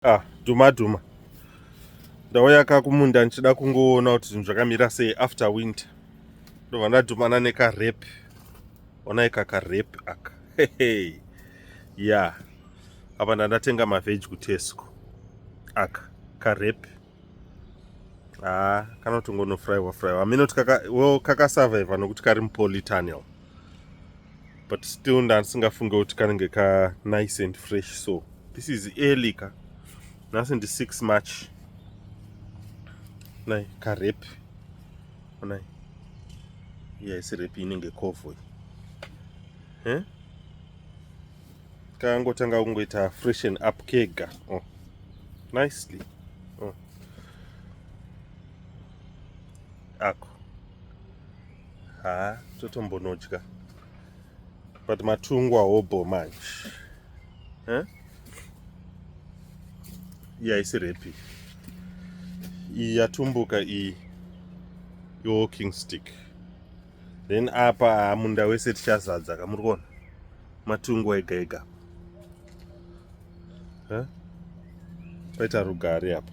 Ah, dhuma dhuma. Ndauya ka kumunda ndichida kungoona kuti zvinhu zvakamira sei after winter. Ndobva ndadhumana neka rape. Onai kaka rape aka. Hey. Yeah. Apa ndandatenga maveg kuTesco. Aka ka rape. Ah, kanotongonofraiwa fraiwa. Aminoti kaka well kaka survive nokuti kari mupolytunnel. But still ndandisingafunge kuti kanenge ka nice and fresh so. This is early ka. Nhasi ndi 6 March. Nai ka rape. Onai. Iya isi rape inenge convoy. Eh? Kangotanga kungoita freshen up kega. Oh. Nicely. Oh. Ako. Ha, totombonodya. But matungwa hobho manje. Eh? Iyi haisi rape. Iyi yatumbuka iyi walking stick. Then apa munda wese tichazadza kamuri kuona matungwa ega ega. Eh? Paita rugare apa.